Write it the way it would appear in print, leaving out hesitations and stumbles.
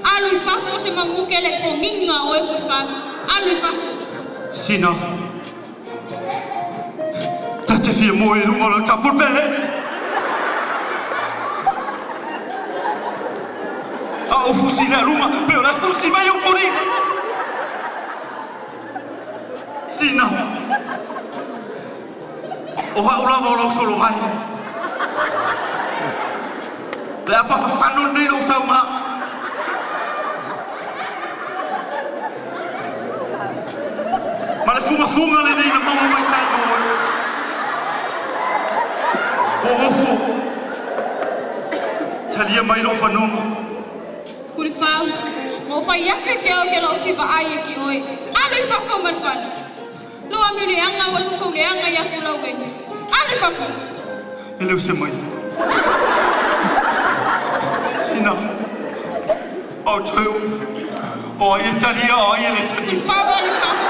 Alu i fafo se maguke le konginga o e kulifau. Alu i fafo. Sina. Ta te fia mo e lunga lo tapul pe. A o fusi le lunga, pe o la fusi mai o furi. Sina. O ha ula o lau solo mai. Le apa fafano nei lo sauma. Ma le funga funga le nei na maua mai tai mo. O ofo. Talia mai lo whanonga. Kulifau, mo whai ake ke o ke lo fiwa ai e ki oe. Alu i fafo malfana. Lo ami le anga wa fufau le anga ia kulau e. Alu i fafo. E leu se mai. Sina. O teu. O ai e talia, o ai e le talia. Kulifau, alu i fafo.